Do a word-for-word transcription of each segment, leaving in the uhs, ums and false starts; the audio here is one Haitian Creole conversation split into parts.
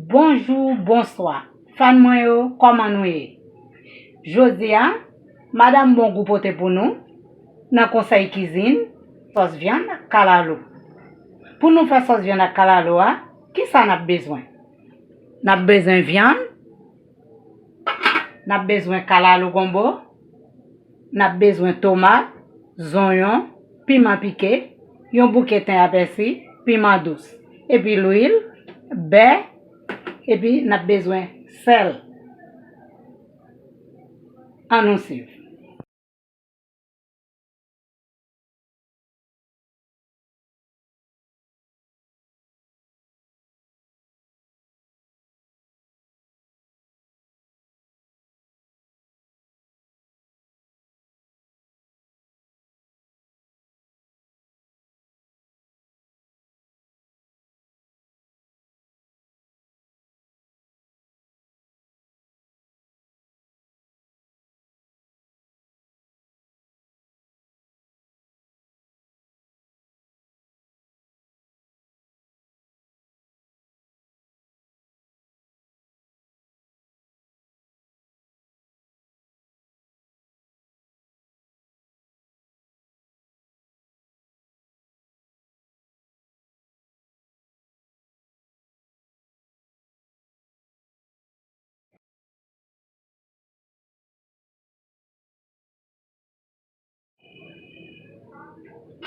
Bonjou, bonswa. Fan mwen yo, kòman nou ye? Jodi a, madanm Bongou pote pou nou, nan konsèy kizin, sòs vyann ak kalalou. Pou nou fè sòs vyann ak kalalou a, kisa n ap bezwen? N ap bezwen vyann, n ap bezwen kalalou gonbo, n ap bezwen tomat, zonyon, piman pike, yon bouke ten a pèsi, piman dous, epi lwil, bè, epi n ap bezwen sèl. Ann nou swiv.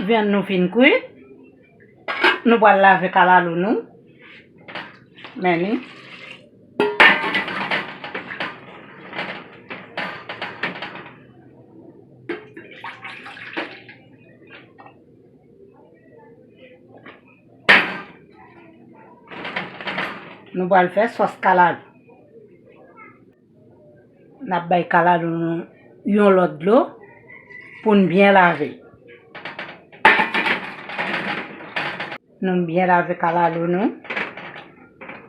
Vyann nou fin kwit. Nou pral lave kalalou nou. Men li. Nou pral fè sòs kalalou. N ap bay kalalou nou yon lòt dlo pou n byen lave. Nou byen lave kalalou nou.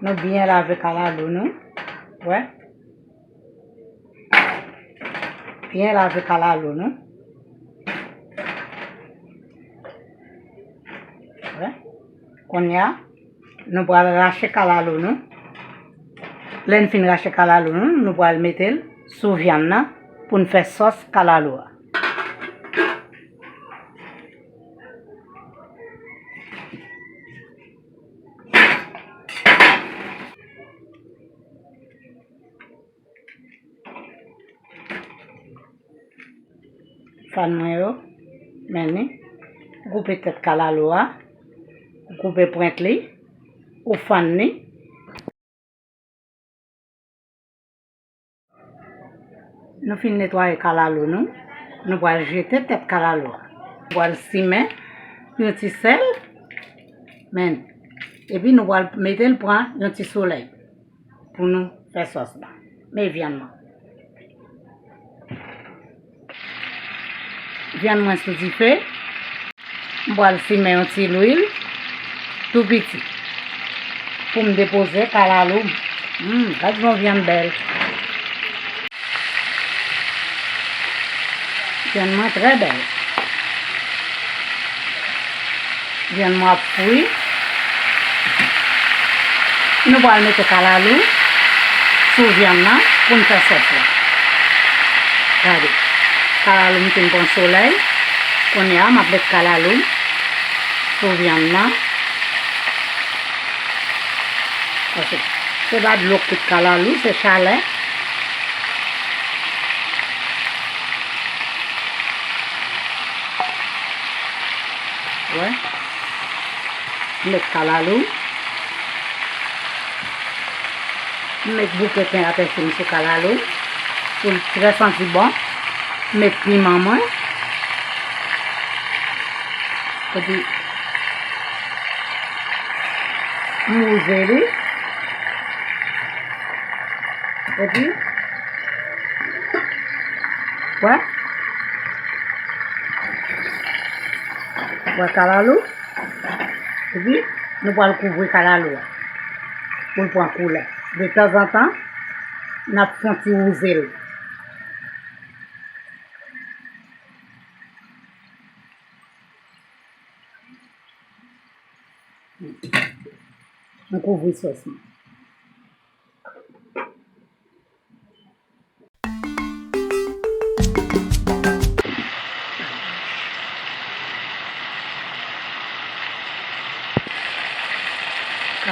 Nou byen lave kalalou nou. Wè. Byen lave kalalou nou. Wè. Kounye a, nou pral rache kalalou nou. Lè n fin rache kalalou nou, nou pral mete l sou vyann nan pou n fè sòs kalalou a. Fan mwen yo, men li. Ou koupe tèt kalalou a, ou koupe pwent li, ou fann li. Nou fin netwaye kalalou nou, nou pral jete tèt kalalou a. Nou pral simen yon ti sèl, men, epi nou pral mete l pran yon ti solèy pou nou fè sòs la. Men vyann mwen. Vyann mwen sou dife. M pral simen yon ti lwil tou piti pou m depoze kalalou m. Hmm, gad jan vyann bèl. Vyann mwen trè bèl. Vyann mwen ap fri. Nou pral mete kalalou sou vyann nan pou n fè sòs la. Gade, kalalou m fin pran solèy. Kounye a, m ap met kalalou m sou vyann nan. Paske se pa dlo kwit kalalou, se chalè. Wè. M met kalalou. M met bouke ten a pèsi m sou kalalou pou l trè santi bon. M met piman mwen. Epi, m wouze li. Epi, wè. Wè kalalou. Epi, nou pral kouvri kalalou a pou l pran koulè. De tanzantan, n ap fè yon ti wouze l. M kouvri sòs mwen.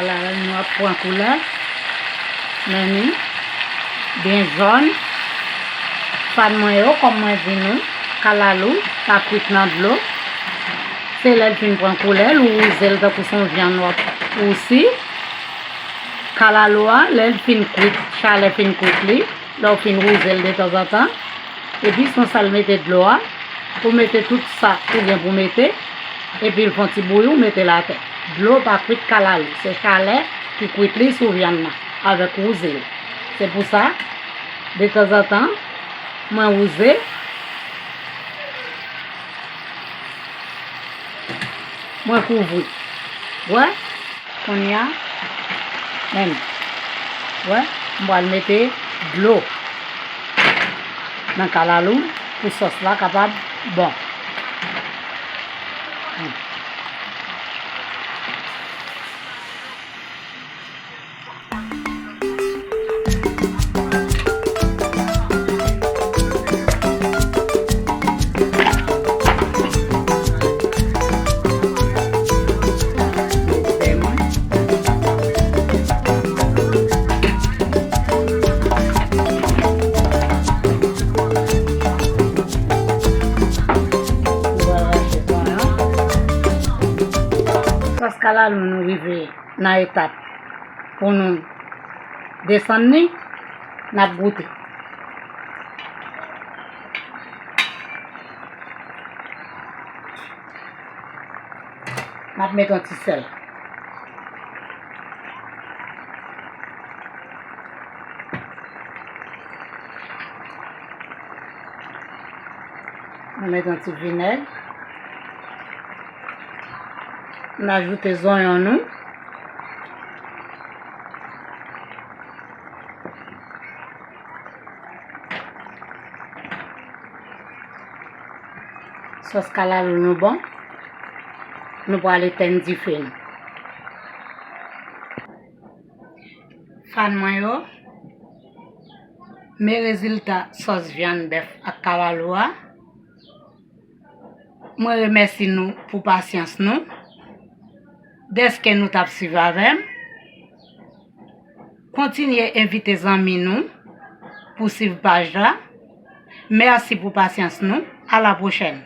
Kalalou nou ap pran koulè. Men li byen jòn. Fan mwen yo, kòm mwen di nou, kalalou pa kwit nan dlo. Se lè l fin pran koulè, l wouze l tankou se yon vyann w ap wousi. Kalalou a, lè l fin kwit, chalè fin kwit li, lè w fin wouze l detanzantan, epi se konsa l mete dlo a, ou mete tout sa ou gen pou mete, epi l fè yon ti bouyi, ou mete l atè. Dlo pa kwit kalalou, se chalè ki kwit li sou vyann nan, avèk wouze l. Se pou sa, detanzantan, mwen wouze, mwen kouvri. Wè? Kounye a, men, wè, m pral mete dlo nan kalalou pou sòs la kapab bon. Sòs kalalou nou rive nan etap pou nou desann li, n ap goute. M ap met yon ti sèl. Mwen met yon ti vinèg. Mwen ajoute zonyon nou. Sòs kalalou nou bon. Nou pral etèn dife nou. Fan mwen yo, men rezilta sòs vyann bèf ak kalalou a. Mwen remèsye nou pou pasyans nou, dèske nou t ap swiv avè m. Kontinye envite zanmi nou pou swiv paj la. Mèsi pou pasyans nou. A la pwochèn.